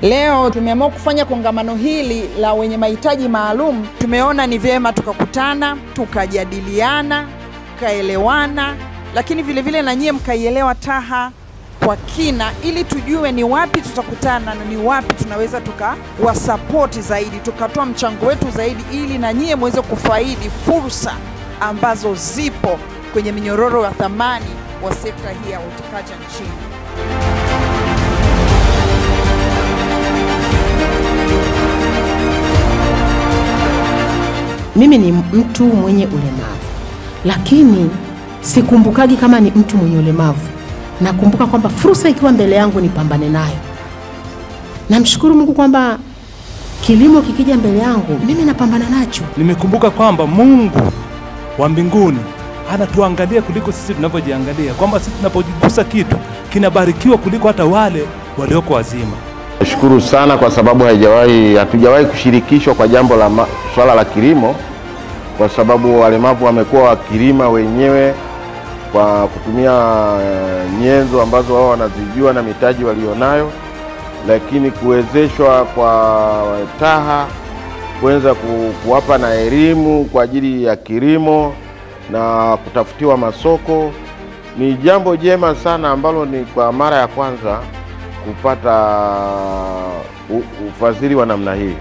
Leo tumeamua kufanya kongamano hili la wenye mahitaji maalum. Tumeona ni vyema tukakutana, tukajadiliana, tukaelewana, lakini vile vile na nyie mkaielewa TAHA kwa kina, ili tujue ni wapi tutakutana na ni wapi tunaweza tukawasapoti zaidi, tukatoa mchango wetu zaidi, ili na nyie muweze kufaidi fursa ambazo zipo kwenye minyororo ya thamani wa sekta hii ya horticulture nchini. Mimi ni mtu mwenye ulemavu, lakini sikumbukagi kama ni mtu mwenye ulemavu. Nakumbuka kwamba fursa ikiwa mbele yangu nipambane nayo. Namshukuru Mungu kwamba kilimo kikija mbele yangu mimi napambana nacho. Nimekumbuka kwamba Mungu wa mbinguni anatuangalia kuliko sisi tunavyojiangalia, kwamba sisi tunapojigusa kitu kinabarikiwa kuliko hata wale walioko wazima. Nashukuru sana kwa sababu hatujawahi kushirikishwa kwa jambo la swala la kilimo, kwa sababu walemavu wamekuwa wakilima wenyewe kwa kutumia nyenzo ambazo wao wanazijua na mitaji walionayo, lakini kuwezeshwa kwa TAHA kuweza kuwapa na elimu kwa ajili ya kilimo na kutafutiwa masoko ni jambo jema sana ambalo ni kwa mara ya kwanza kupata ufadhili wa namna hii.